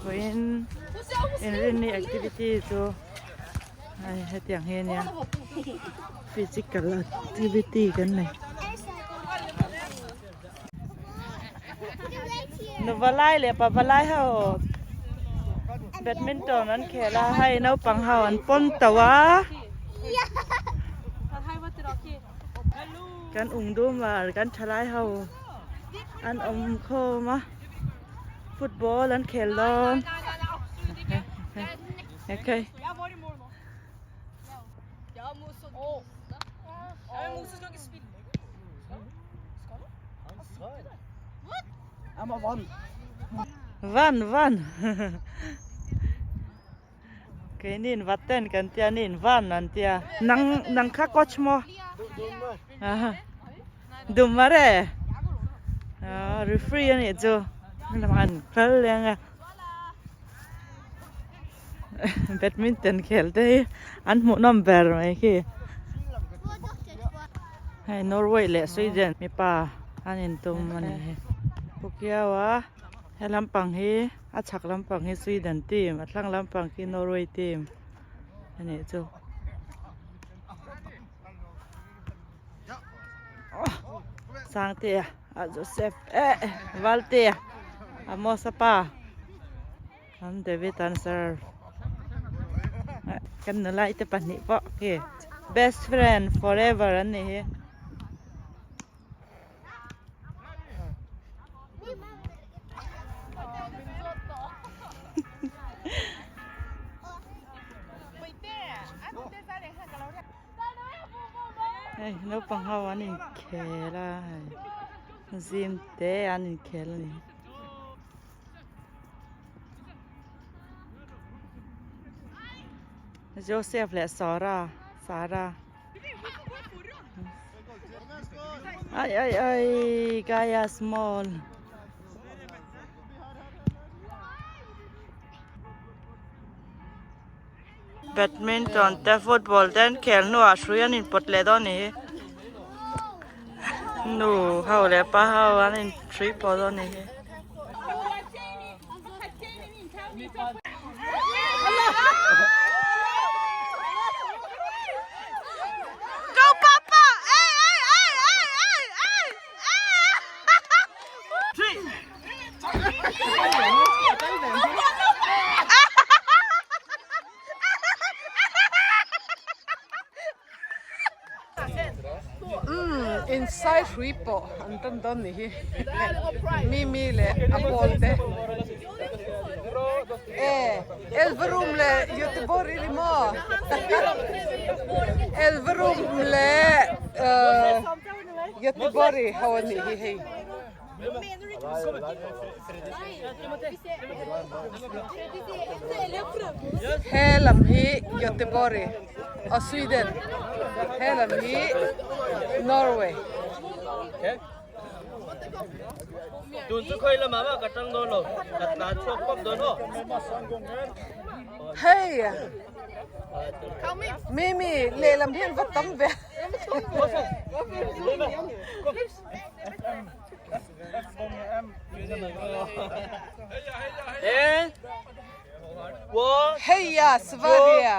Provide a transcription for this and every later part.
Vawiin inrinni activity chu hei hetiang hi a nia physical activity kan nei. Nuvalai leh pavalai ho badminton an khel a hei naupang ho an pawn tauh a kan ung dum a kan thalai ho an awm khawm a football an khel dawn okay. Van van keinin vaten kan tia nin van an tia nang nang kha coach maw dum a re referee a nih chu an kal leng a badminton khel te hi an hmuhnawm ber mai khi hei Norway leh Sweden mipa an intum a ni hi Pukiau a he lampang hi a chhak lampang hi Sweden team a thlang lampang khi Norway team a nih chu. Sangtea a Joseph eh Valtea Amosa pa an David an serve kan nula te pahnih pawh khi best friend forever an nih hi. Hei naupang ho an inkhel a hei zim te an inkhel a ni. Joseph leh Sara Sara ai ai ai Gaia small. Badminton te football te an khel hnuah hrui an inpawt leh dawn a ni hi nu ho leh pa ho an in hrui pawh dawn a ni hi. Umm insai hrui pawh an tan dawn nih hi Mimi leh a pawl te e Elverum leh Göteborg i ni maw Elverum leh Göteborg ho a nih hi hei. He lam hi Göteborg aw Sweden he lam hi Norway. Hei Mimi lehlam hian va tam ve. Heia Sverige!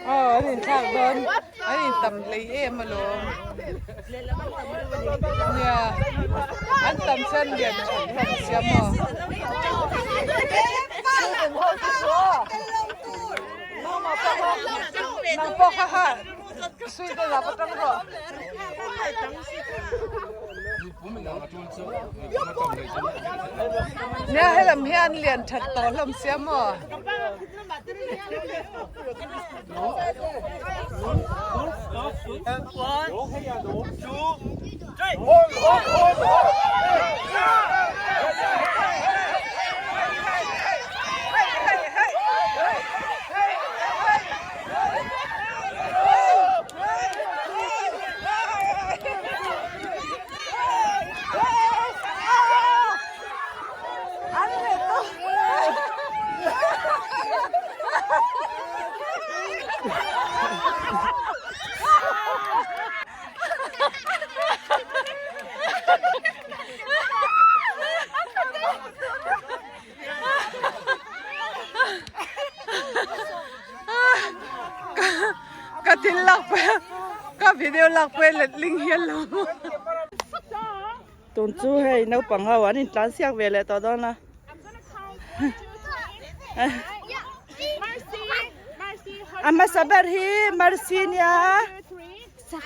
Aw an inthlak dawn an intam hlei em alawm nia an tam chuan lian tha hlawm sia maw nang pawh kha ha Sweden ah va tang rawh. Nia helam hian lian that tawh hlawm sia maw. lak pui a let ling hial lo. Tun chu hei naupang ho an intlan siak ve leh tawh dawn a. A hmasa ber hi Mercy nia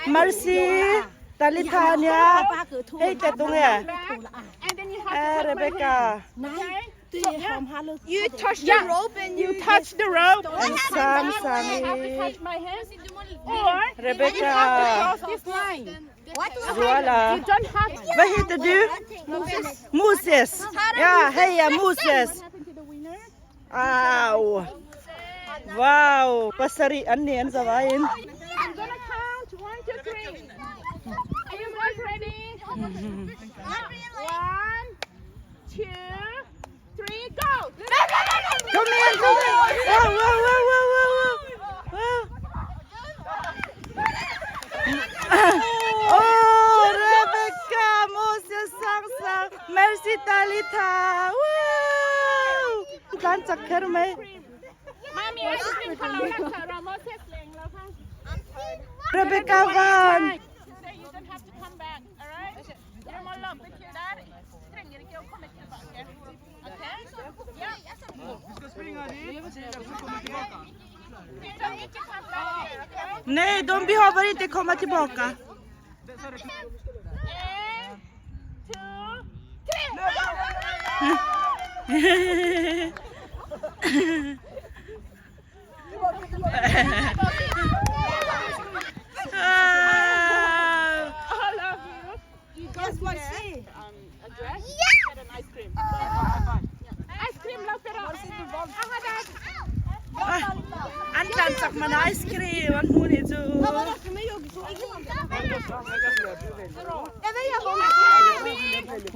Mercy Talitha nia hei te tunge Rebecca. You touch the rope and you touch the rope. And Sam Sami Rebecca Zuala Vad heter du? Moses. Ja, heja Moses. Au. Wow, pasarih an ni an zavaiin. Come in, come in. Wow, wow, wow, wow, wow, wow. Wow. Oh, Rebecca, Moses, Sang Sang, Mercy, Talitha. Wow. Tlan chak kher mai. Rebecca van. Nej, de behöver inte komma tillbaka. An tlan chak man ice cream an hmu nih chu.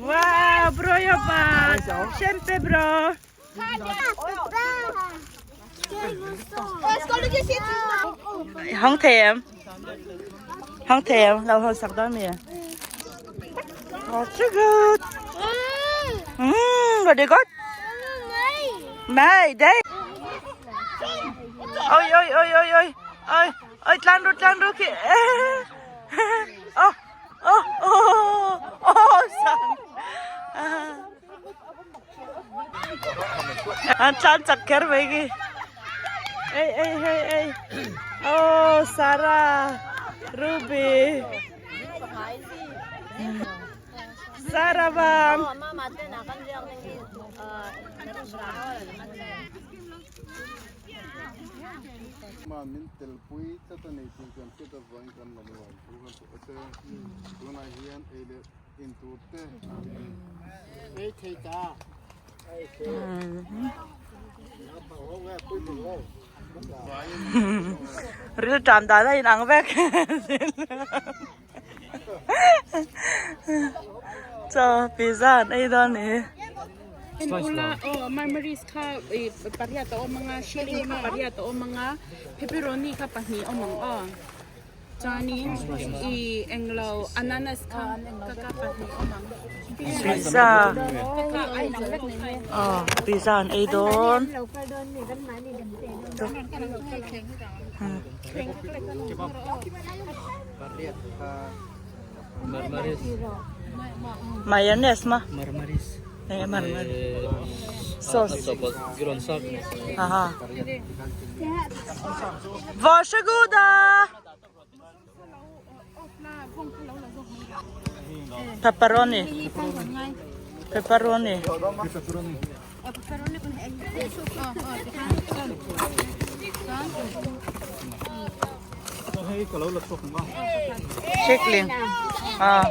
Wow, bra jobbat! Kämpebra! Hong thei em? Hong thei em? Lo hawn sak dawn mi? Varsågod! Mm, var det gott? Nej, det. Oj, oj, oj, oj, oj. Oj, oj, tlan ru, tlan ru khi. Oh, oh, oh, oh, san. An tlan chak kher mai khi. Ei, ei, ei, ei. Oh, Sarah, Ruby. Sarah bang. Man min telpui tlat a nei tih kan hriat avangin kan la nuam thu kan hrilh a che. Tunah hian ei leh in tur te ei thei ta. Ril ṭam dan a inang vek. Chaw pizza an ei dawn ni. En ula aw marmaris kha ih pariat a awm anga shilling kha pariat a awm anga pepperoni kha pahnih a awm ang aw chuanin ih englo ananas kha ka ka pahnih a awm ang Pizza aw pizza an ei dawn. Mayonnaise ma eh marmaris sauce aha Varsågoda Pepperoni Pepperoni Chickling. Ah.